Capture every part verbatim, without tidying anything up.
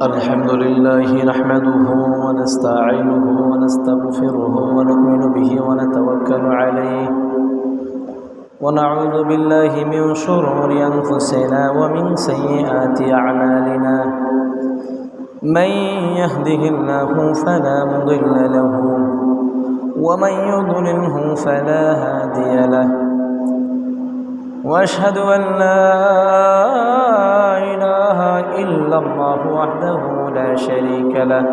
الحمد لله نحمده ونستعينه ونستغفره ونؤمن به ونتوكل عليه، ونعوذ بالله من شرور أنفسنا ومن سيئات أعمالنا. من يهده الله فلا مضل له، ومن يضلله فلا هادي له. وأشهد أن لا إله إلا الله وحده لا شريك له،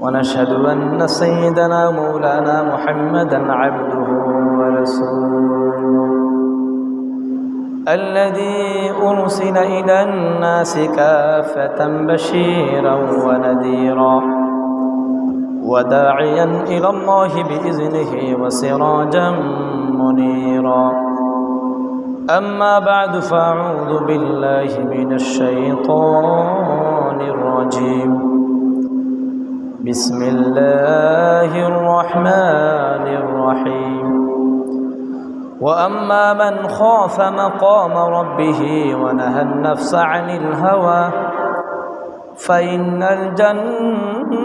ونشهد أن سيدنا مولانا محمدا عبده ورسوله، الذي أرسل إلى الناس كافة بشيرا ونذيرا، وداعيا إلى الله بإذنه وسراجا منيرا. أما بعد، فأعوذ بالله من الشيطان الرجيم. بسم الله الرحمن الرحيم. وأما من خاف مقام ربه ونهى النفس عن الهوى فإن الجنة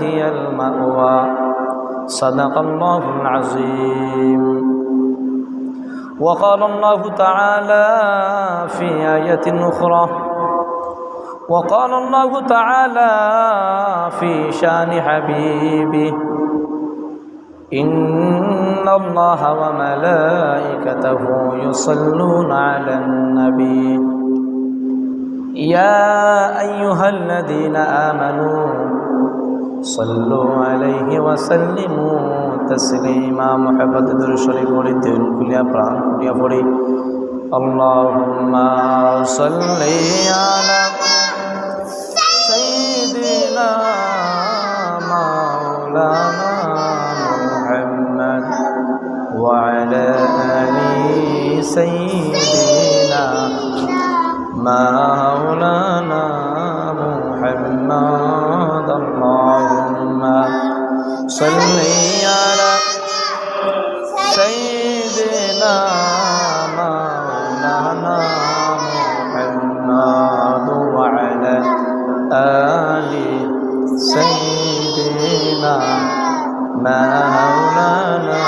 هي المأوى. صدق الله العظيم. وقال الله تعالى في آية أخرى، وقال الله تعالى في شأن حبيبه، إن الله وملائكته يصلون على النبي، يا أيها الذين آمنوا صلوا عليه وسلموا تسليما. محبت درود شريف পড়ি, দিল খুলিয়া, প্রাণ খুলিয়া পড়ি। اللهم صل على سيدنا مولانا محمد وعلى آل سيدنا مولانا محمد. اللهم صل على سيدنا مولانا محمد وعلى آل سيدنا مولانا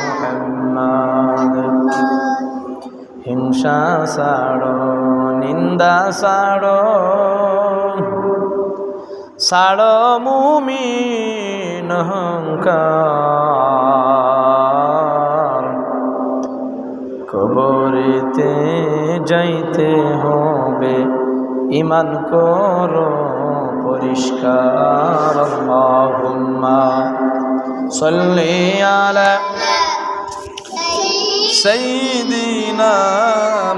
محمد. হিংসা ছাড়ো, নিন্দা ছাড়ো, ছাড়ো মুমিন অহংকার। কবরেতে যাইতে হবে, ঈমান করো পরিষ্কার। اللهم صل على سيدنا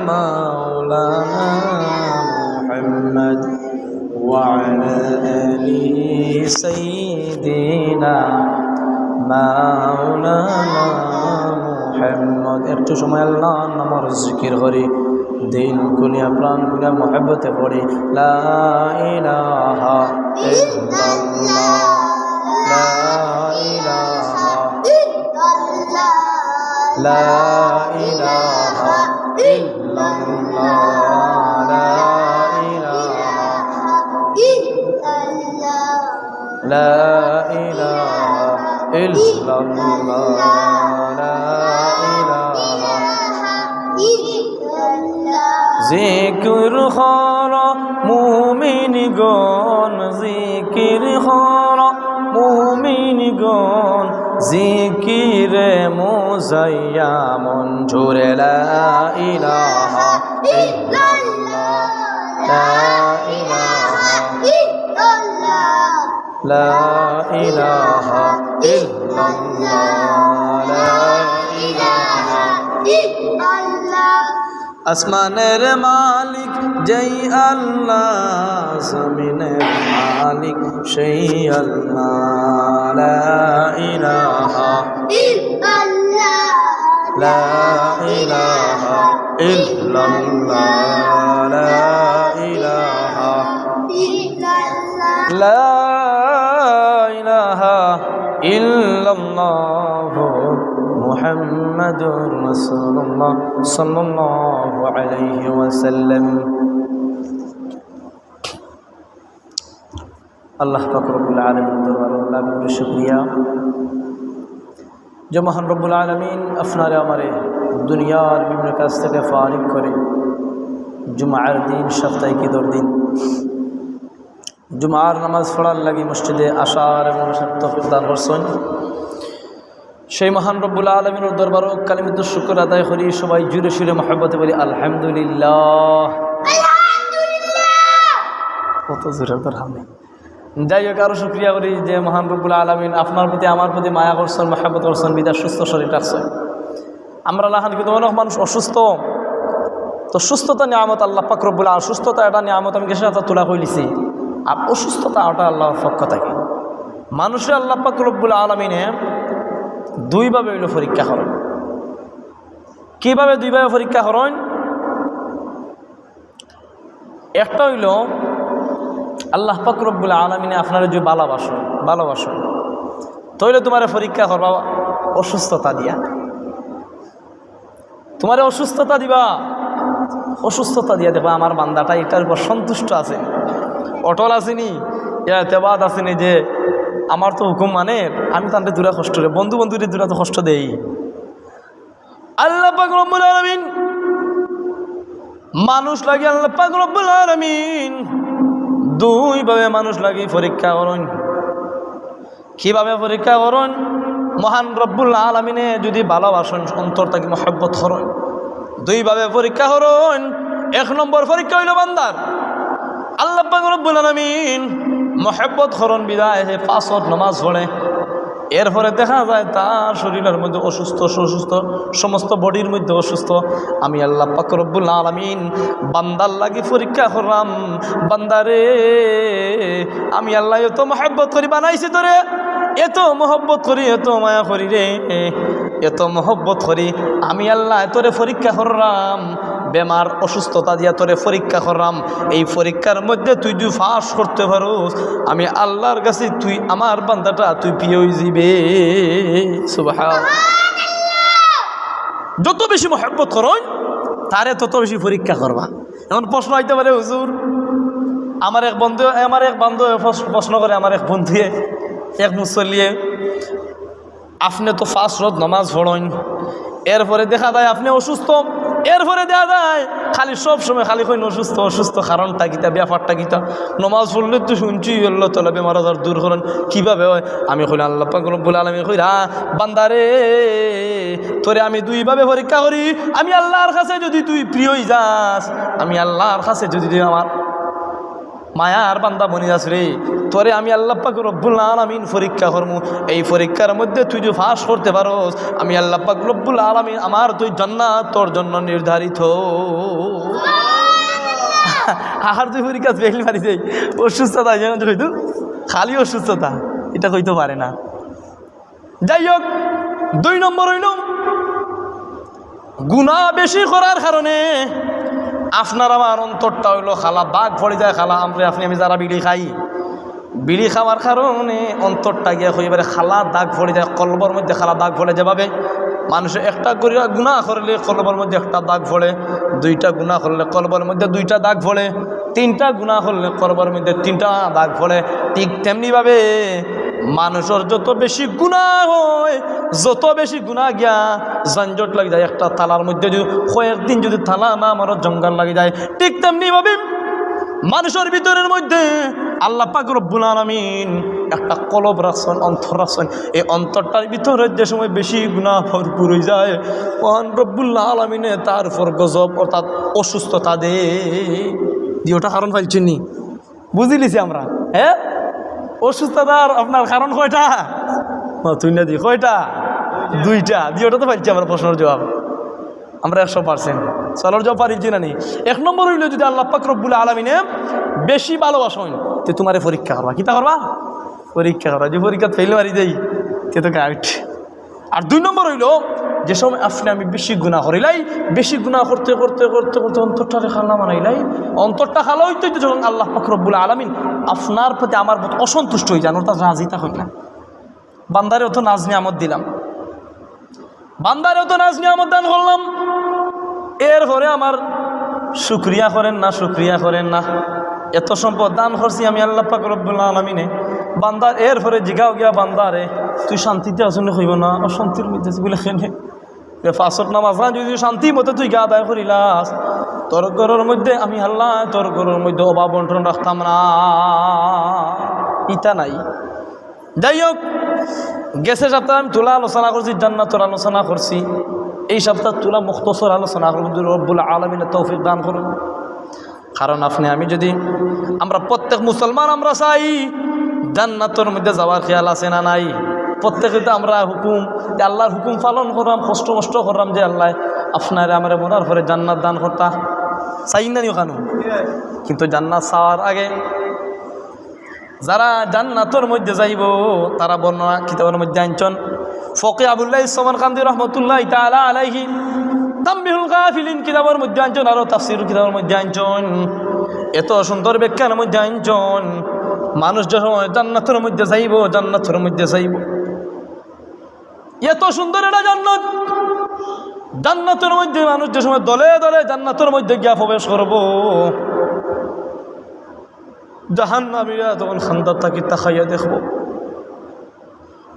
مولانا محمد وعلى آل سيدنا مولانا محمد. একটু সময় আল্লাহর নামর জিকির করি, দিল খুলিয়া প্রাণ খুলিয়া মহব্বতে পড়ি, لا إله إلا الله، لا إله إلا الله، لا إله إلا الله، لا إله إلا الله، لا إله إلا الله، لا إله إلا الله. জিকির করো মুমিনগণ, জিকির করো মুমিনগণ, জিকিরে মুজাইয়া মন জুড়ে। لا إله إلا الله، لا إله إلا الله، لا إله إلا الله، لا إله إلا الله. আসমানের মালিক যেই আল্লাহ, জমিনের মালিক সেই আল্লাহ। لا إله إلا الله، لا إله إلا الله، لا إله إلا الله، لا إله إلا الله محمد رسول الله صلى الله عليه وسلم. আল্লাহ পাক রব্বুল আলামিন দরবারো লাখ কোটি শুকরিয়া যে মহান রব্বুল আলামিন আপনারে আমারে দুনিয়ার বিভিন্ন কাজ থেকে ফারিগ করে জুমার দিন, সাপ্তাহিক ঈদর দিন জুমার নামাজ পড়ার লাগি মসজিদে আসার এবং বসার তৌফিক দান করছইন। সেই মহান রব্বুল আলামিনর দরবারো কালিমাতুশ শুকর আদায় করি, সবাই জোরে সোরে মহব্বতে বলি, "আলহামদুলিল্লাহ।" কত জোরে দরকার নেই। যাই হোক, আরো শুকরিয়া করি যে মহান রব্বুল আলামিন আপনার প্রতি, আমার প্রতি মায়া করছইন, মহব্বত করছইন, বিদায় সুস্থ শরীর রাখছইন। আমরা লাখান কিন্তু অনেক মানুষ অসুস্থ, তো সুস্থতা নিয়ামত আল্লাহ পাক রব্বুল আলামিন, সুস্থতা এটা নিয়ামত, আমি গেছে সাথে তুলা কইলিছি, আর অসুস্থতা ওটা আল্লাহর পক্ষ থেকে। মানুষরে আল্লাহ পাক রব্বুল আলামিনে দুইভাবে অইলো পরীক্ষা করইন। কিভাবে দুইভাবে পরীক্ষা করইন? একটা অইলো আল্লাহ পাক রব্বুল আলামিনে আপনারে যে ভালোবাসইন, ভালোবাসইন, তাইলে তোমারে পরীক্ষা করবা অসুস্থতা দিয়া। তোমারে অসুস্থতা দিবা, অসুস্থতা দিয়া দেখবা আমার বান্দাটা এটার উপর সন্তুষ্ট আছে, অটল আছে নি, এতেবাদ আছে নি যে আমার তো হুকুম মানে, আমি তানরে দুরা কষ্ট দেই, বন্ধু বন্ধুরে দুরা তো কষ্ট দেই। আল্লাহ পাক রব্বুল আলামিন মানুষ লাগি, আল্লাহ পাক রব্বুল আলামিন দুইভাবে মানুষ লাগি পরীক্ষা করইন। কিভাবে পরীক্ষা করইন? মহান রব্বুল আলামিনে যদি ভালোবাসইন, অন্তর থাকি মহব্বত করইন, দুইভাবে পরীক্ষা করইন। এক নম্বর পরীক্ষা অইলো বান্দার, আল্লাহ পাক রব্বুল আলামিন মহব্বত করইন বিদায় হে পাঁচ ওয়াক্ত নামাজ পড়ে, এরপরে দেখা যায় তার শরীরের মধ্যে অসুস্থ, অসুস্থ, সমস্ত বডির মধ্যে অসুস্থ। আমি আল্লাহ পাক রব্বুল আলামিন বান্দার লাগি পরীক্ষা করলাম, বান্দারে, আমি আল্লাহ এত মহব্বত করি বানাইছি তোরে, এত মহব্বত করি, এত মায়া করি রে, এত মহব্বত করি, আমি আল্লাহ তোরে পরীক্ষা করলাম। বেমার অসুস্থতা দিয়া তোরে পরীক্ষা করলাম, এই পরীক্ষার মধ্যে তুই যদি পাস করতে পারোস, আমি আল্লাহর কাছে তুই আমার বান্দাটা তুই প্রিয় অইযিবে। সুবহান। যত বেশি মহব্বত করইন, তারে তত বেশি পরীক্ষা করবা। এখন প্রশ্ন আইতে পারে, "হুজুর, আমার এক বন্ধু, আমার এক বান্ধব প্রশ্ন, প্রশ্ন করে, আমার এক বন্ধুয়ে, এক মুসল্লিয়ে, আপনে তো পাঁচ ওয়াক্ত নামাজ পড়ইন, এরপরে দেখা যায় আপনে অসুস্থ, এরপরে দেখা যায় খালি সব সময় খালি কইন অসুস্থ, অসুস্থ, কারণটা কিতা, ব্যাপারটা কিতা? নামাজ পড়লে তো শুনছি আল্লাহ তাআলা বেমার আজার দূর করইন, কিভাবে অয়?" আমি কইলাম, আল্লাহ পাক রব্বুল আলামিন কইরা, "বান্দারে, তোরে আমি দুইভাবে পরীক্ষা করি, আমি আল্লাহর কাছে যদি তুই প্রিয় অইযাস, আমি আল্লাহর কাছে যদি তুই আমার মায়ার বান্দা বনি যাস রে, তোরে আমি আল্লাহ পাক রব্বুল আলামিন পরীক্ষা করমু। এই পরীক্ষার মধ্যে তুই যদি পাস করতে পারোস, আমি আল্লাহ পাক রব্বুল আলামিন আমার তুই জান্নাত তোর জন্য নির্ধারিত।" আর তুই পরীক্ষা ফেল মারি দেই, অসুস্থতা, এই জন্য তো কইতো খালি অসুস্থতা, এটা কইতে পারে না। যাই হোক, দুই নম্বর অইলো গুনাহ বেশি করার কারণে আপনার আমার অন্তরটা অইলো কালা দাগ পড়ি যায়। কালা, আমরা, আপনে, আমি যারা বিড়ি খাই, বিড়ি খাওয়ার কারণে অন্তরটা গিয়া কইবারে কালা দাগ পড়ি যায়, কলবর মধ্যে কালা দাগ পড়ে। যেভাবে মানুষে একটা করিয়া গুনাহ করলে কলবর মধ্যে একটা দাগ পড়ে, দুইটা গুনাহ করলে কলবর মধ্যে দুইটা দাগ পড়ে, তিনটা গুনাহ করলে কলবর মধ্যে তিনটা দাগ পড়ে, ঠিক তেমনিভাবে মানুষর যত বেশি গুনাহ অয়, যত বেশি গুনাহ গিয়া ঝঞ্ঝট লাগি যায়, একটা তালার মধ্যে যদি কয়েকদিন যদি তালা না মারো, জঙ্গল লাগি যায়, ঠিক তেমনিভাবে মানুষর ভিতরের মধ্যে আল্লাহ পাক রব্বুল আলামিন একটা কলব রাখছইন, অন্তর রাখছইন। এই অন্তরটার ভিতরে যে সময় বেশি গুনাহ ভরপুর অই যায়, মহান রব্বুল আলামিনে তার উপর গজব অর্থাৎ অসুস্থতা দে। দুইটা কারণ পাইলাইছি নি? বুঝিলিছি আমরা, হ্যাঁ? অসুস্থতার আপনার কারণ কয়টা? না, তুই না দি, কয়টা? দুইটা। দুইটা তো পাইলাইছি আমরা প্রশ্নর জবাব। আমরা একশো পার্সেন্ট। চলার জবাব পারিলাইছি না নি? এক নম্বর অইলো যদি আল্লাহ পাক রব্বুল আলামিনে বেশি ভালোবাসইন, তে তোমারে পরীক্ষা করবা। কিতা করবা? পরীক্ষা করবা। যে পরীক্ষাত ফেল মারি দেই, তে তো গাউট। আর দুই নম্বর অইলো, যে সময় আপনে আমি বেশি গুনাহ করিলাই, বেশি গুনাহ করতে করতে করতে করতে অন্তরটারে কালা বানাইলাই, অন্তরটা কালা অইতে অইতে যখন আল্লাহ পাক রব্বুল আলামিন আপনার প্রতি আমার প্রতি অসন্তুষ্ট অই যাইন, অর্থাৎ রাজি থাকইন না। বান্দারে অত নাজ নিয়ামত দিলাম, বান্দারে অত নাজ নিয়ামত দান করলাম, এরপরে আমার শুকরিয়া করের না, শুকরিয়া করের না। এত সম্পদ দান করছি আমি আল্লাহ পাক রব্বুল আলামিনে। বান্দার এরপরে জিগাও গিয়া বান্দারে, "তুই শান্তিতে আছো নি?" কইবো, "না, অশান্তির মধ্যে আছি।" বলে, "কেনে?" যে পাঁচ ওয়াক্ত নামাজ খান যদি শান্তি মতো তুই গিয়া আদায় করিলাস, তোর ঘরর মধ্যে আমি আল্লাহ, তোর ঘরর মধ্যে অভাব অনটন রাখতাম না, ইতা নাই। যাই হোক, গেছে সপ্তাহে আমি থুড়া আলোচনা করছি, জান্নাতর আলোচনা করছি, এই সপ্তাহে থুড়া মুখতসর আলোচনা করবো, যদি রব্বুল আলামিনে তৌফিক দান করইন। কারণ আপনে আমি যদি, আমরা প্রত্যেক মুসলমান আমরা চাই জান্নাতর মধ্যে যাওয়ার খেয়াল আছে না নাই? প্রত্যেকে তো আমরা হুকুম, যে আল্লাহর হুকুম পালন করলাম, কষ্ট মষ্ট করলাম যে আল্লাহ আপনারে আমারে মরার পরে জান্নাত দান করতা, চাই না নি ওখানে? কিন্তু জান্নাত চাওয়ার আগে যারা জান্নাতর মধ্যে যাইবো, তারা বর্ণনা কিতাবর মধ্যে আনছইন। ফকিহ আবুল্লাহ সমরকান্দি রহমতুল্লাহ তাআলা আলাইহি তাম্বিহুল গাফিলিন কিতাবর মধ্যে আনছইন, আরো তাফসির কিতাবর মধ্যে আনছইন। এত সুন্দর ব্যাখ্যার মধ্যে আনছইন, মানুষ যে সময় জান্নাতর মধ্যে যাইবো, জান্নাতর মধ্যে যাইবো, এত সুন্দর একটা জান্নাত, জান্নাতর মধ্যে মানুষ যে সময় দলে দলে জান্নাতর মধ্যে গিয়া প্রবেশ করবো, জাহান্নামীরা তখন কান্দাত থাকি তাকাইয়া দেখবো।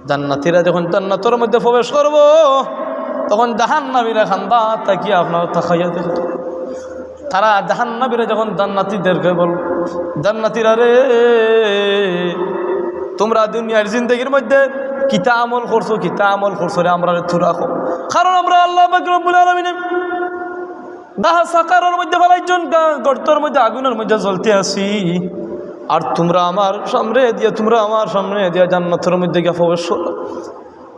জান্নাতীরা যখন জান্নাতর মধ্যে প্রবেশ করবো, তখন জাহান্নামীরা কান্দাত থাকি আপনারে তাকাইয়া দেখবো। তারা জাহান্নামীরা যখন জান্নাতীদেরকে বলবো, "জান্নাতীরা রে, তুমরা দুনিয়ার জিন্দেগির মধ্যে কিতা আমল করছো, কিতা আমল করছো রে, আমরারে থুড়া কও।" কারণ আমরা আল্লাহ পাক রব্বুল আলামিনে দাহ সাকারর মধ্যে ফালাইছইন, গা-, গর্তর মধ্যে, আগুনর মধ্যে জ্বলতে আছি। আর তুমরা আমার সামনে দিয়া, তুমরা আমার সামনে দিয়া জান্নাতর মধ্যে গিয়া প্রবেশ করো।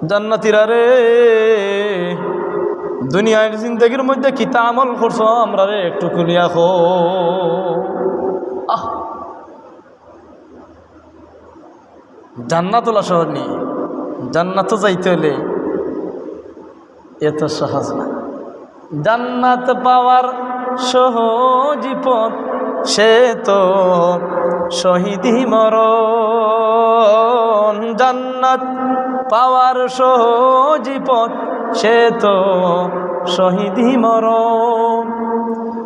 জান্নাতীরা রে, দুনিয়ার জিন্দেগির মধ্যে কিতা আমল করছো, আমরারে একটু খুলিয়া কও। আহ, জান্নাত অলা সহজ নি? জান্নাতো যাইতে অইলে এত সহজ না। জান্নাত পাওয়ার সহজ পথ, সে তো শহীদি মরণ। জান্নাত পাওয়ার সহজ পথ, সে তো শহীদি মরণ।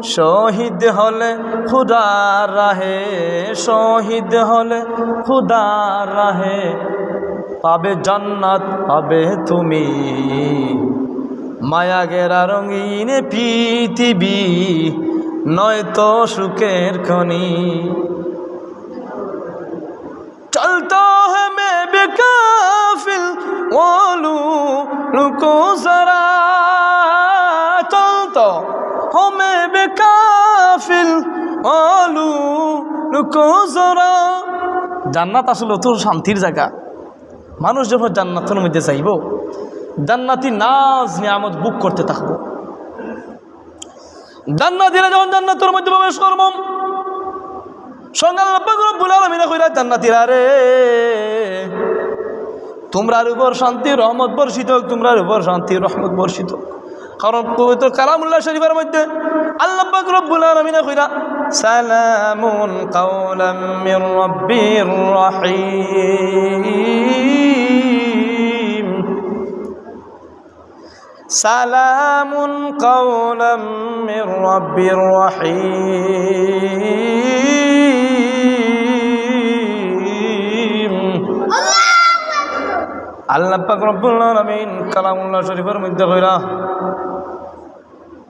শহীদ হলে খুদার রাহে, শহীদ হলে খুদার রাহে, পাবে জান্নাত পাবে তুমি। মায়া গেরা রঙিন পৃথিবী নয় তো সুখের খনি। চলতো হে মে বেকাফিল ওলু রুকো জরা, চলতো হে মে বেকাফিল ওলু রুকো জরা। জান্নাত আসলে তো শান্তির জাগা। মানুষ যখন জান্নাতর মধ্যে যাইবো, জান্নাতি নাজ নিয়ামত ভোগ করতে থাকবো। জান্নাতীরা যখন জান্নাতর মধ্যে প্রবেশ করবো, স্বয়ং আল্লাহ পাক রব্বুল আলামিনে কইরা, "জান্নাতীরা রে, তুমরার উপর শান্তি রহমত বর্ষিত হোক, তুমরার উপর শান্তি রহমত বর্ষিত হোক।" কারণ পবিত্র কালামুল্লাহ শরীফর মধ্যে আল্লাহ পাক রব্বুল আলামিনে কইরা, "সালামুন কাওলাম মির রাব্বির রাহিম।" সালামুন কাওলাম মির রাব্বির রাহিম। আল্লাহ পাক রব্বুল আলামিন কালামুল্লাহ শরীফর মধ্যে কইরা,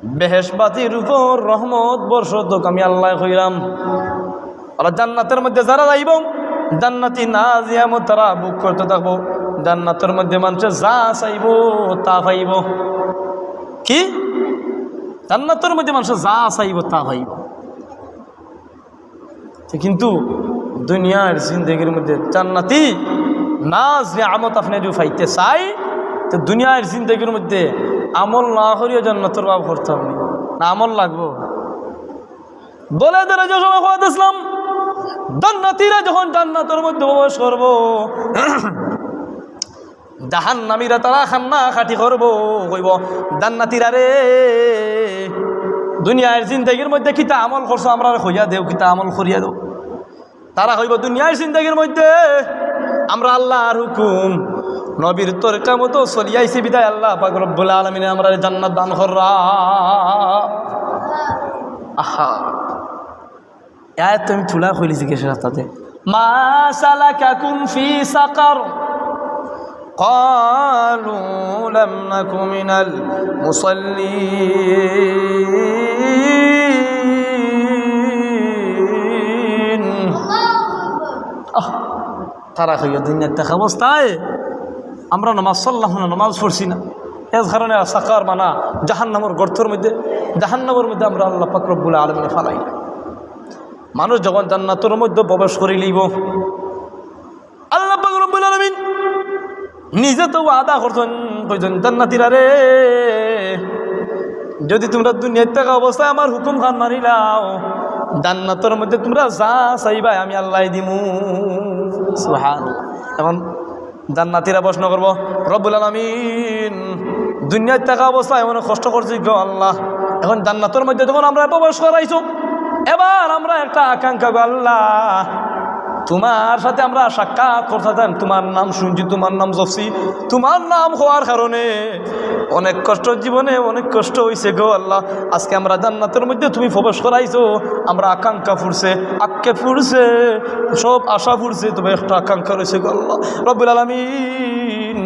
বেহেশবাতির উপর রহমত বর্ষত আমি আল্লাহ কইরাম। আর জান্নাতর মধ্যে যারা যাইবো, জান্নাতি নাজ নিয়ামত তারা ভোগ করতে থাকবো। জান্নাতর মধ্যে মানুষে যা চাইবো, তা পাইবো। কি? জান্নাতর মধ্যে মানুষে যা চাইবো, তা পাইবো। তো কিন্তু দুনিয়ার জিন্দেগির মধ্যে জান্নাতি নাজ নিয়ামত আপনে যদি পাইতে চাই, তো দুনিয়ার জিন্দেগির মধ্যে আমল না করিয়া জান্নাতর অভাব করতাম নি। না, আমল লাগবো। দলে দলে যে সময় কওয়াত ইসলাম, জান্নাতীরা যখন জান্নাতর মধ্যে প্রবেশ করবো, জাহান্নামীরা তারা কান্না কাটি করবো, কইবো, "জান্নাতীরা রে, দুনিয়ার জিন্দেগির মধ্যে কিতা আমল করছো, আমরারে কইয়া দেও, কিতা আমল করিয়া দেও।" তারা কইবো, "দুনিয়ার জিন্দেগির মধ্যে আমরা আল্লাহর হুকুম, নবীর তরিকা মতো চলিয়া আইছি বিধায় আল্লাহ পাক রব্বুল আলামিনে আমরারে জান্নাত দান কররা।" আহা, এই আয়াত তো আমি থুড়া কইলিছি গেছে রাস্তাতে। মা সালাকাকুম ফি সাকার? ক্বালু লাম নাকু মিনাল মুসাল্লিন। আহ, তারা কইয়া দুনিয়ার থাকা অবস্থায় আমরা নামাজ সাল্লাম না, নামাজ পড়ছি না, এর কারণে আর সাকার মানা জাহান্নামর গর্তর মধ্যে, জাহান্নামর মধ্যে আমরা আল্লাহ পাক রব্বুল আলামিনে ফালাই। মানুষ যখন জান্নাতর মধ্যে প্রবেশ করি লইব, আল্লাহ পাক রব্বুল আলামিন নিজে তো ওয়াদা করছেন, কইছেন, "জান্নাতীরা রে, যদি তোমরা দুনিয়ার থাকা অবস্থায় আমার হুকুম খান মানিলাও, জান্নাতর মধ্যে তোমরা যা চাইবায় আমি আল্লাহ দিমু।" সুবহান। এখন জান্নাতীরা প্রশ্ন করব, "রব্বুল আলামিন, দুনিয়ার থাকা অবস্থায় অনেক কষ্ট করছি গো আল্লাহ, এখন জান্নাতর মধ্যে যখন আমরা প্রবেশ করাইছো, এবার আমরা একটা আকাঙ্ক্ষা গো আল্লাহ, তোমার সাথে আমরা সাক্ষাৎ করতে চাই, তোমার নাম শুনছি, তোমার নাম জপছি, তোমার নাম হওয়ার কারণে অনেক কষ্ট, জীবনে অনেক কষ্ট হইছে গো আল্লাহ, আজকে আমরা জান্নাতর মধ্যে তুমি প্রবেশ করাইছো, আমরা আকাঙ্ক্ষা ফুরছে, আক্কে ফুরছে, সব আশা ফুরছে, তবে একটা আকাঙ্ক্ষা রইছে গো আল্লাহ।" রব্বুল আলামিন,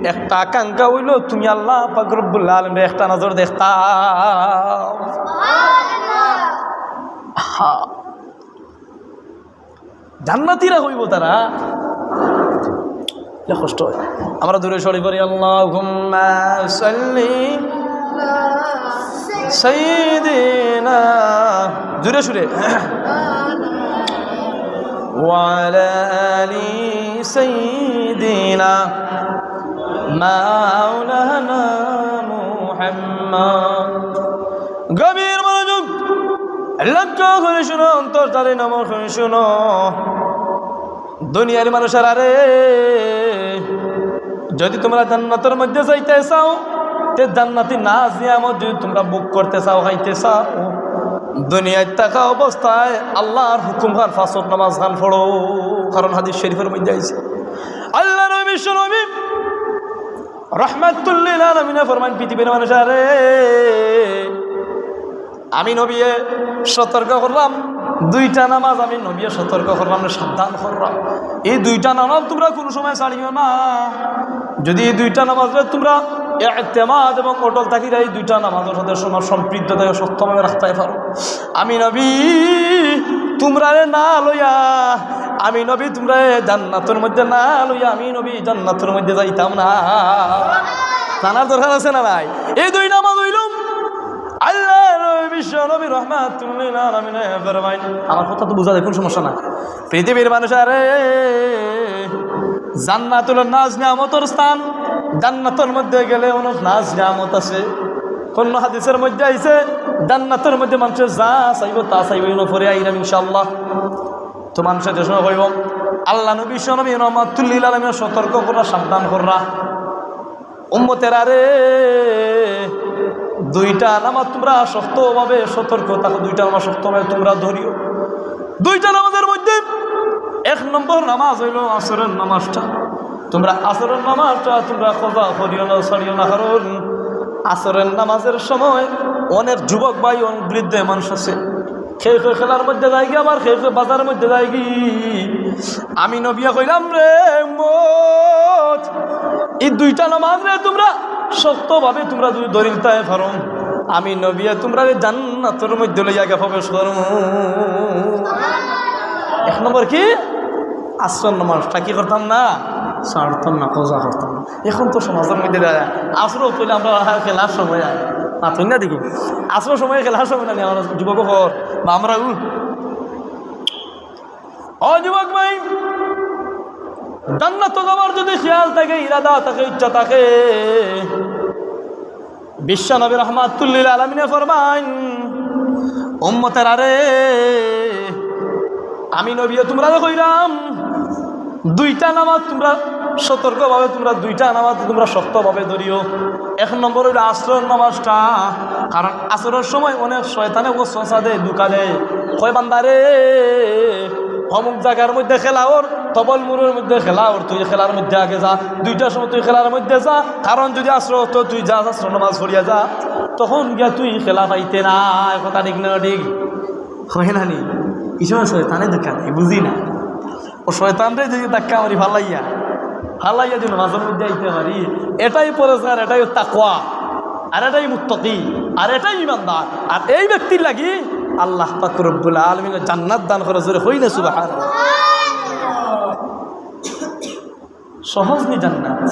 একটা আকাঙ্ক্ষা হইল তুমি আল্লাহ পাক রব্বুল আলামিনরে একটা নজর দেখতাম। হ্যাঁ। জান্নাতীরা হইব তারা। এটা কষ্ট হয়। আমরা দুরুদ শরীফ পড়ি, "আল্লাহুম্মা সাল্লি সাইয়্যিদিনা", জোরে সুরে, "ওয়া আলা আলি সাইয়্যিদিনা মাওলানা মুহাম্মদ।" গভীর মনোযোগ, লক্ষ্য করে শুনো, অন্তর তারে নমন করে শুনো। দুনিয়ার মানুষেরা রে, যদি তোমরা জান্নাতর মধ্যে যাইতে চাও, তে জান্নাতি নাজ নিয়ামত যদি তোমরা ভোগ করতে চাও, খাইতে চাও, দুনিয়ার থাকা অবস্থায় আল্লাহর হুকুম খান, পাঁচ ওয়াক্ত নামাজ খান পড়ো, কারণ হাদিস শরীফের মধ্যে আইছে, আল্লাহ নবী, বিশ্ব নবী রহমাতুল্লিল আলামিনে ফরমান, পৃথিবীর মানুষেরা রে, আমি নবীয়ে সতর্ক করলাম, দুইটা নামাজ আমি নবীয়ে সতর্ক করলাম, সাবধান করলাম। এই দুইটা নামাজ তোমরা কোনো সময় ছাড়িও না। যদি এই দুইটা নামাজরে তোমরা এতেমাদ এবং অটল থাকিরা, এই দুইটা নামাজর সাথে সম-, সম্পৃক্ত থেকে শক্তভাবে রাখতে পারো, আমি নবী তোমরারে না লইয়া, আমি নবী তোমরারে জান্নাতর মধ্যে না লইয়া, আমি নবী জান্নাতর মধ্যে যাইতাম না। জানার দরকার আছে না নাই? এই দুই নামাজ হইল আল্লাহ নবী, বিশ্ব নবী রহমাতুল্লিল আলামিনে ফরমাইন, আমার কথা তো বুঝা যায়, কোনো সমস্যা না। পৃথিবীর মানুষেরা রে, জান্নাতুল নাজ নিয়ামতর স্থান, জান্নাতর মধ্যে গেলে অনেক নাজ নিয়ামত আছে। কোন হাদিসের মধ্যে আইছে, জান্নাতর মধ্যে মানুষে যা চাইবো তা চাইবো, ইনো পরে আইলাম ইনশাআল্লাহ। তো মানুষে যে সময় কইব, আল্লাহ নবী, বিশ্ব নবী রহমাতুল্লিল আলামিনে সতর্ক করা, সাবধান করা, উম্মতেরা রে, দুইটা নামাজ তোমরা শক্তভাবে সতর্ক থাকো, দুইটা নামাজ শক্তভাবে তোমরা ধরিও। দুইটা নামাজের মধ্যে এক নম্বর নামাজ হইল আসরের নামাজটা। তোমরা আসরের নামাজটা তোমরা কাজা করিও না, ছাড়িও না, কারণ আসরের নামাজের সময় অনেক যুবক ভাই, অনেক বৃদ্ধ মানুষ আছে, কেউ কেউ খেলার মধ্যে যায়গি, আবার কেউ কেউ বাজারের মধ্যে যায়গি। আমি নবিয়ে কইলাম, রে উম্মত, এই দুইটা নামাজ রে তোমরা শক্তভাবে তোমরা যদি ধরিলতায় পারো, আমি নবিয়ে তোমরারে জান্নাতর মধ্যে লইয়া গিয়া প্রবেশ করমু। এক নম্বর কি? আসর নামাজটা কি করতাম না? ছাড়তাম না, কাজা করতাম না। এখন তো সমাজের মধ্যে দেখা যায়, আসর অক্ত অইলে আমরা খেলার সময় আয়, না তুই না দেখো, আসর সময় খেলার সময় না, আমরা যুবক হর বা আমরা উ-, ও যুবক ভাই, জান্নাত যাওয়ার যদি খেয়াল থাকে, ইরাদা থাকে, ইচ্ছা থাকে, বিশ্ব নবী রহমাতুল্লিল আলামিনে ফরমাইন, উম্মতেরা রে, আমি নবিয়ে তোমরারে কইলাম, দুইটা নামাজ তোমরা সতর্কভাবে, তোমরা দুইটা নামাজ তোমরা শক্তভাবে ধরিও। এক নম্বর হইল আসরের নামাজটা, কারণ আসরের সময় অনেক শয়তানে ওয়াসওয়াসা দেয়, ধোঁকা দেয়, কয়, "বান্দারে, অমুক জায়গার মধ্যে খেলা অর, তবল মুড়ের মধ্যে খেলা অর, তুই খেলার মধ্যে আগে যা, দুইটার সময় তুই খেলার মধ্যে যা, কারণ যদি আসর অক্ত তুই যাস, আসর নামাজ পড়িয়া যা, তখন গিয়া তুই খেলা পাইতে না।" কথা ঠিক না ঠিক? হয় না নি? ই সময় শয়তানে ধোকা দেয়, বুঝি না। ও শয়তানরে যদি ধাক্কা মারি ফালাইয়া, ফালাইয়া যদি নামাজর মধ্যে আইতে পারি, এটাই পরেজগার, এটাই তাকওয়া, আর এটাই মুত্তাকি, আর এটাই ইমানদার। আর এই ব্যক্তির লাগি আল্লাহ পাক রব্বুল আলামিন জান্নাত দান করে, জোরে কই না সুবহানাল্লাহ। সহজ নি জান্নাত?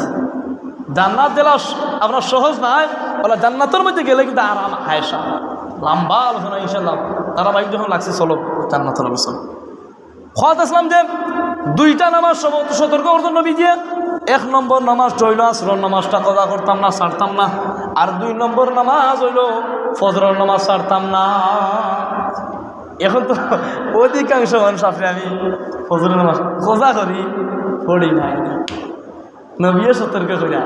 জান্নাত যেলা স-, আপনার সহজ নায়, ওলা জান্নাতর মধ্যে গেলে কিন্তু আরাম, আয়েশা। লম্বা আলোচনা ইনশাআল্লাহ, ধারাবাহিক যখন লাগছে, চলো জান্নাতর আলোচনা। কথা আসলাম যে দুইটা নামাজ সব-, সতর্ক করছেন নবীজিয়ে। এক নম্বর নামাজ হইল আসরর নামাজটা কাজা করতাম না, ছাড়তাম না। আর দুই নম্বর নামাজ হইল ফজরর নামাজ ছাড়তাম না। এখন তো অধিকাংশ মানুষ আপনি আমি ফজরর নামাজ কাজা করি, পড়ি নাই। নবীয়ে সতর্ক কইরা,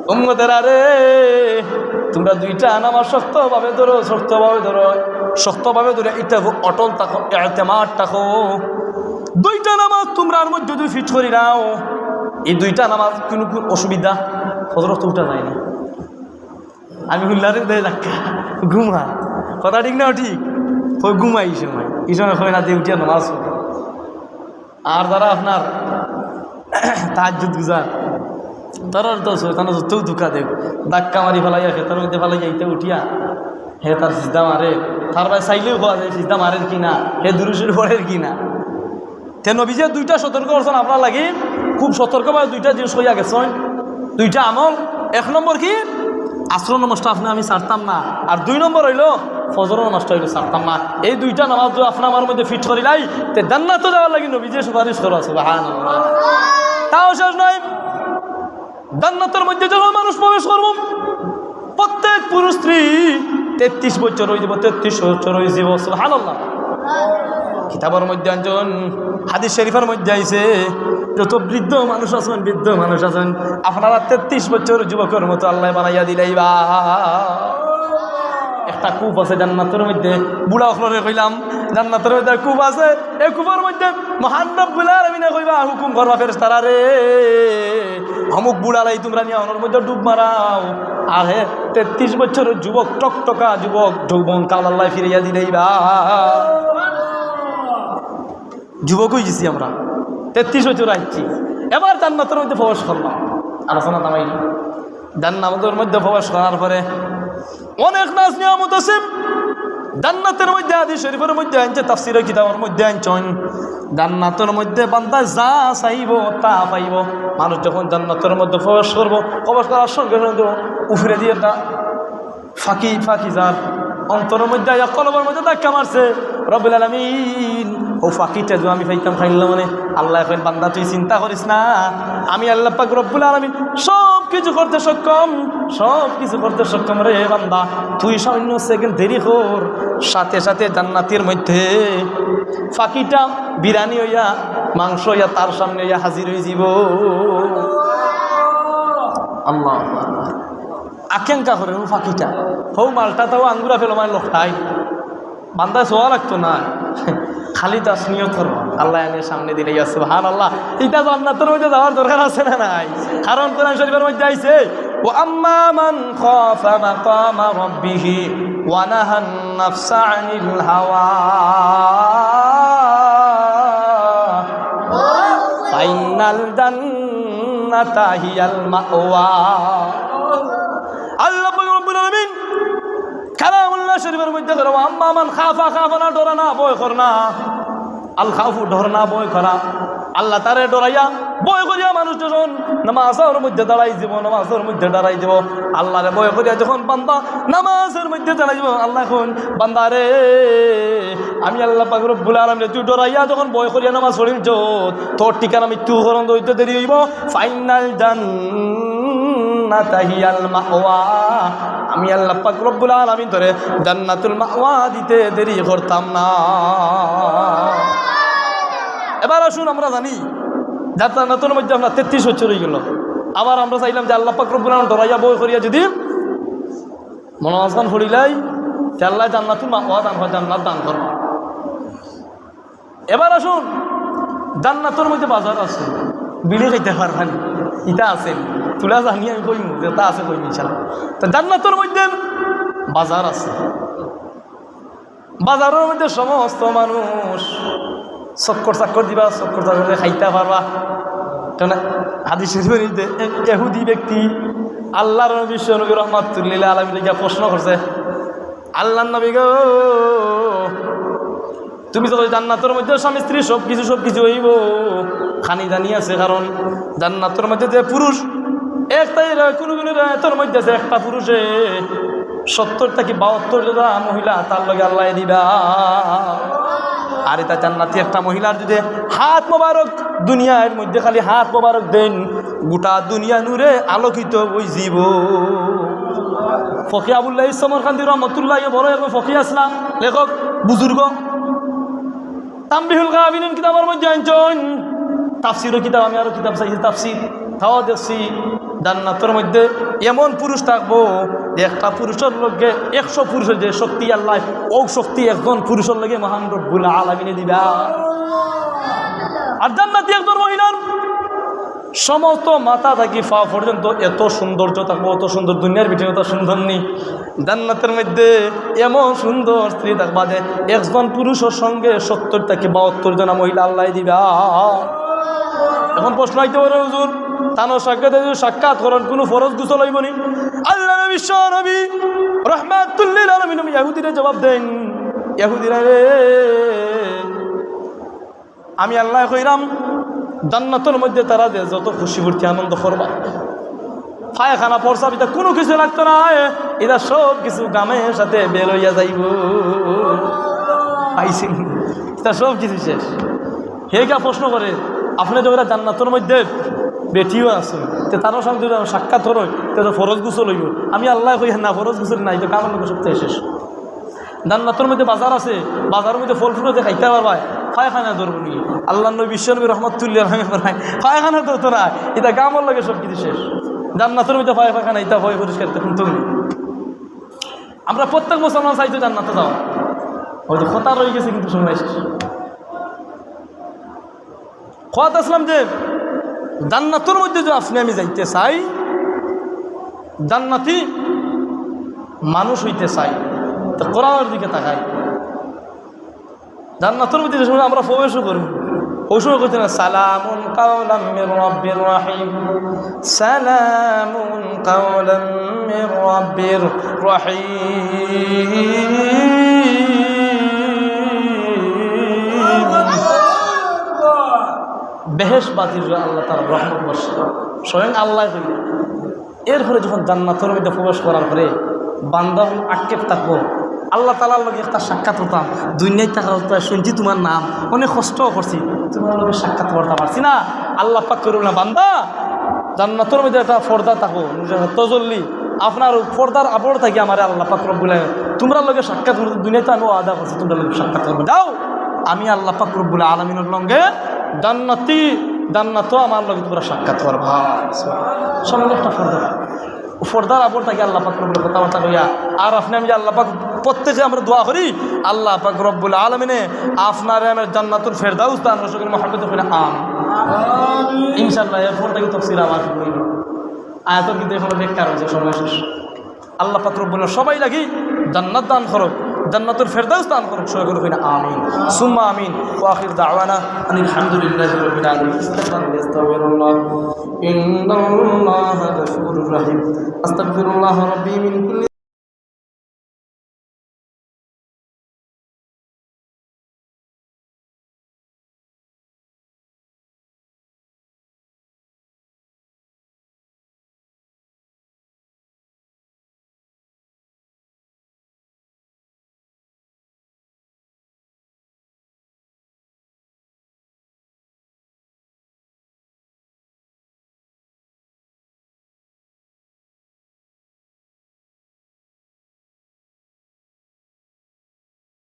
"উম্মতেরা রে, তোমরা দুইটা নামাজ শক্তভাবে ধরো, শক্তভাবে ধরো, শক্তভাবে ধরো, ইটা অটল থাকো, এতেমাদ থাকো। দুইটা নামাজ তোমরার মধ্যে যদি ফিট করি নাও, এই দুইটা নামাজ কোনো, কোনো অসুবিধা, ফজর তো উঠা যায় না।" আমি হুল্লারে দেয় ধাক্কা, "ঘুমা।" কথা ঠিক না ঠিক? কই, "ঘুমাই এই সময়, এই সময় হয় না যে উঠিয়া নামাজ পড়ো।" আর যারা আপনার তাহাজ্জুদ গুজার, তারার তো শয়তানে যতও ধোকা দেয়, ধাক্কা মারি ফালাইয়া, খেতার মধ্যে ফালাইয়া, ইটা উঠিয়া, হে তার সিজদা মারে, তার ভাই চাইলেও কওয়া যায়, সিজদা মারের কি না, হে দুরুদ শরীফ পড়ের কি না। তে নবীজিয়ে দুইটা সতর্ক করছেন আপনার লাগি, খুব সতর্কভাবে দুইটা জিনিস কইয়া গেছেন, দুইটা আমল। এক নম্বর কি? আসরর নামাজটা আপনি আমি ছাড়তাম না। আর দুই নম্বর হইল, ফজরর নামাজটা হইল ছাড়তাম না। এই দুইটা নামাজ যদি আপনি আমার মধ্যে ফিট করিলাই, তে জান্নাতো যাওয়ার লাগি নবীজিয়ে সুপারিশ করা, সুবহানাল্লাহ। তাও শেষ নয়, জান্নাতর মধ্যে যখন মানুষ প্রবেশ করব, প্রত্যেক পুরুষ স্ত্রী তেত্রিশ বছর হয়ে যাব, তেত্রিশ বছর হয়ে যাব, সুবহানাল্লাহ। কিতাবর মধ্যে আনছইন, হাদিস শরীফর মধ্যে আইছে, যত বৃদ্ধ মানুষ আছেন, বৃদ্ধ মানুষ আছেন, আপনারা তেত্রিশ বছর যুবকর মতো আল্লায় বানাইয়া দিলাইবা। একটা কূপ আছে জান্নাতর মধ্যে, বুড়া অকলরে কইলাম, জান্নাতর মধ্যে কূপ আছে, এই কূপর মধ্যে মহান রব্বুল আলামিনে কইবা, হুকুম করবা ফেরেশতারা রে, অমুক বুড়ারে তোমরা নিয়া অনর মধ্যে ডুব মারাও। আর হে তেত্রিশ বছর যুবক, টকটকা যুবক, যৌবন কাল আল্লায় ফিরাইয়া দিলাইবা। যুবক হয়ে গেছি আমরা, তেত্রিশ বছর আইছি, এবার জান্নাতর মধ্যে প্রবেশ করলাম। আলোচনা থামাইল। জান্নাতর মধ্যে প্রবেশ করার পরে অনেক নাজ নিয়ামত আছে জান্নাতর মধ্যে। হাদিস শরীফর মধ্যে আনছে, তাফসীরের কিতাবর মধ্যে আনছইন, জান্নাতর মধ্যে বান্দায় যা চাইবো তা পাইবো। মানুষ যখন জান্নাতর মধ্যে প্রবেশ করবো, প্রবেশ করার সঙ্গে সঙ্গে উপরে দিয়ে একটা ফাঁকি, ফাঁকি যার অন্তরর মধ্যে আইয়া কলবর মধ্যে ধাক্কা মারছে, রব্বুল আলামিন, ও ফাঁকিটা যদি আমি পাইতাম, খাইলাম মানে। আল্লায় কইন, "বান্দা, তুই চিন্তা করিস না, আমি আল্লাহ পাক রব্বুল আলামিন সব কিছু করতে সক্ষম, সব কিছু করতে সক্ষম রে বান্দা। তুই সামান্য সেকেন্ড দেরি কর, সাথে সাথে জান্নাতর মধ্যে ফাঁকিটা বিরানি হইয়া, মাংস হইয়া তার সামনে হইয়া হাজির হয়ে যাব।" আল্লাহু আকবার। আকাঙ্ক্ষা করে ও ফাঁকিটা, হউ মালটা তাও আঙ্গুরা ফেলো মানে লোকটাই। বান্দায় চাওয়া লাগতো না, খালি তার নিয়ত করবো, আল্লায় আনে সামনে দিলে, ইয়া সুবহানাল্লাহ। ইটা জান্নাতর মধ্যে যাওয়ার দরকার আছে না নাই? কারণ কোরআন শরীফর মধ্যে আইছে, "ওয়া আম্মা মান খাফা মাকামা রাব্বিহি ওয়া নাহান নাফসা আনিল হাওয়া ফাইন্নাল জান্নাতা হিয়াল মাওয়া।" আল্লাহ পাক রব্বুল আলামিন কালামুল্লাহ শরীফর মধ্যে কইরা, "ওয়া আম্মা মান খাফা", খাফা না, ডরা না, ভয় কর না। আল খাউফু, ডর না, ভয় করা। আল্লাহ তারে ডরাইয়া, ভয় করিয়া মানুষ যখন নামাজর মধ্যে দাঁড়াই দিব, নামাজর মধ্যে দাঁড়াই দিব, আল্লাহরে ভয় করিয়া যখন বান্দা নামাজর মধ্যে দাঁড়াই দিব, আল্লায় কইন, "বান্দা রে, আমি আল্লাহ পাক রব্বুল আলামিন, তুই ডরাইয়া যখন ভয় করিয়া নামাজ পড়িল, তোর ঠিকানা মৃত্যু, করণ হইতে দেরি হইব।" ফাইনাল জান্নাতা হিয়াল মাওয়া। আমি আল্লাহ পাক রব্বুল আলামিন তোরে জান্নাতুল মাওয়া দিতে দেরি করতাম না। এবার আসুন, আমরা জানি জান্নাতুল মধ্যে আমরা তেত্রিশ বছর হয়ে গেল। আবার আমরা চাইলাম যে আল্লাহ পাক রব্বুল আলামিন ডরাইয়া ভয় করিয়া যদি মনোবাসন ফড়িলাই, তে আল্লাহ জান্নাতুল মাওয়া দান হয়, জান্নাত দান করবা। এবার আসুন, জান্নাতর মধ্যে বাজার আছে, বিড়ি খাইতে পারবা নি, ইটা আছে নি? তুলা জানি আমি কইমু, যেটা আছে কইমু ইনশাআল্লাহ। তো জান্নাতর মধ্যে বাজার আছে, বাজারর মধ্যে সমস্ত মানুষ চক্কর চাক্কর দিবা, চক্কর চাক্কর দিয়া খাইতা পারবা। কারণ হাদিস শরীফর মধ্যে এক ইহুদি ব্যক্তি আল্লাহর নবী, বিশ্বনবী রহমাতুল্লিল আলামিনরে গিয়া প্রশ্ন করছে, "আল্লাহর নবী গো, তুমি তো জান্নাতর মধ্যে স্বামী স্ত্রী সব কিছু, সব কিছু অইবো, খানি দানি আছে, কারণ জান্নাতর মধ্যে যে পুরুষ, একটা রে-, কোনো কোনো রেওয়ায়তর মধ্যে আছে, একটা পুরুষে সত্তর থাকি বাহাত্তর জনা মহিলা তার লগে আল্লায় দিবা।" আর ইতা জান্নাতি একটা মহিলার যদি হাত মোবারক, দুনিয়ার মধ্যে খালি হাত মোবারক দেইন, গোটা দুনিয়া নূরে আলোকিত অইযিবো। ফকি আবুল্লাহ সমরকান্দি রহমতুল্লাহ, বড় একজন ফকি আছলা, লেখক, বুজুর্গ। তাম্বিহুল গাফিলিন কিতাবর মধ্যে আনছইন, তাফসিরর কিতাব, আমি আরো কিতাব চাইছি তাফসির, তাও দেখছি জান্নাতর মধ্যে এমন পুরুষ থাকবো যে একটা পুরুষর লগে একশো পুরুষর যে শক্তি আল্লায়, অউ শক্তি একজন পুরুষর লগে মহান রব্বুল আলামিনে দিবা। আর জান্নাতি একজন মহিলার সমস্ত মাথা থাকি পা পর্যন্ত এত সৌন্দর্য থাকবো, অত সুন্দর, দুনিয়ার ভিতরে অত সুন্দর নি। জান্নাতর মধ্যে এমন সুন্দর স্ত্রী থাকবা যে একজন পুরুষর সঙ্গে সত্তর থাকি বাহাত্তর জনা মহিলা আল্লায় দিবা। এখন প্রশ্ন আইতে পারে, "হুজুর, তানর সাক্ষাতে যদি সাক্ষাৎ করইন, কোনো ফরজ গোসল অইবো নি?" আল্লাহর নবী, বিশ্বনবী রহমাতুল্লিল আলামিন ইহুদিরে জবাব দেইন, "ইহুদিরা রে, আমি আল্লায় কইরাম, জান্নাতর মধ্যে তারা যে যত খুশি ফুর্তি আনন্দ করবা, পায়খানা প্রস্রাব ইতা কোনো কিছু লাগতো নায়, ইতা সব কিছু ঘামর সাথে বের অইয়া যাইবো।" পাইছইন, ইতা সব কিছু শেষ। হে গিয়া প্রশ্ন করে, "আপনে যে কইরা জান্নাতর মধ্যে বেটিও আছে, তে তারার সঙ্গে যদি সাক্ষাৎ করইন, তে তো ফরজ গোসল অইবো।" আমি আল্লায় কই, "না, ফরজ গোসল নাই, তো ঘামর লগে সব শেষ।" জান্নাতর মধ্যে বাজার আছে, বাজারর মধ্যে ফল ফ্রুট আছে, খাইতা পারবায়, পায়খানা ধরবো নি? আল্লাহর নবী, বিশ্বনবী রহমাতুল্লিল আলামিন ফরমাইন, পায়খানা ধরতো নায়, ইতা ঘামর লগে সব কিছু শেষ। জান্নাতর মধ্যে পায়-, পায়খানা, ইতা পয় পরিষ্কার, ইতা কুন্তা নি? আমরা প্রত্যেক মুসলমান চাই তো জান্নাতে যাওয়া, হয়তো কথা রইগেছে, কিন্তু সময় শেষ। কইতাছিলাম যে জান্নাতর মধ্যে যে আপনে আমি যাইতে চাই, জান্নাতি মানুষ অইতে চাই, তো কোরআনর দিকে তাকাই। জান্নাতর মধ্যে যে সময় আমরা প্রবেশ করমু, অউ সময় কইতো না, "সালামুন কাওলাম মির রাব্বির রাহিম, সালামুন কাওলাম মির রাব্বির রাহিম।" বেহেশতবাসীর আল্লাহ তাআলা রহমত বর্ষণ, স্বয়ং আল্লায় কইরা। এরপরে যখন জান্নাতর মধ্যে প্রবেশ করার পরে বান্দা অকল আক্ষেপ থাকবো, "আল্লাহ তাআলার লগে একটা সাক্ষাৎ করতাম, দুনিয়াত থাকা অবস্থায় শুনছি তুমার নাম, অনেক কষ্ট করছি, তুমার লগে সাক্ষাৎ করতাম পারছি না।" আল্লাহ পাক কইরা বলইন, "বান্দা, জান্নাতর মধ্যে একটা পর্দা থাকবো, তজল্লি, আপনার অউ পর্দার আবরণ থাকি আমারে আল্লাহ পাক রব্বুল আলামিন, তুমরার লগে সাক্ষাৎ করতে দুনিয়াত আমি ওয়াদা করছি, তুমরার লগে সাক্ষাৎ করবো। যাও, আমি আল্লাহ পাক রব্বুল আলামিনর লগে জান্নাতি, জান্নাতো আমার লগে তুমরা সাক্ষাৎ করবা।" সামনে একটা পর্দা, পর্দার আবরণ থাকি আল্লাহ পাক রব্বুল কথাবার্তা কইয়া, আর আপনে আমি যে আল্লাহ পাক প্রত্যেকে আমরা দোয়া করি, আল্লাহ পাক রব্বুল আলামিনে আপনারে আমার জান্নাতুল ফেরদাউস দান করুক, মহব্বতে কইলা আমিন। ইনশাআল্লাহ, এরপর থাকি তফসির আবার শুরু অইবো। আয়াতর কিন্তু এখনো ব্যাখ্যা রইছে, সময় শেষ। আল্লাহ পাক রব্বুল আলামিন সবাই লাগি জান্নাত দান করুক, জান্নাতুল ফেরদাউস দান করুক, সবাই কইলা আমিন, সুম্মা আমিন। ওয়া আখির দাওয়ানা আনিল হামদুলিল্লাহি রাব্বিল আলামিন। আস্তাগফিরুল্লাহ, ইন্নাল্লাহা গাফুরুর রাহিম। আস্তাগফিরুল্লাহ রাব্বি মিন কুল্লি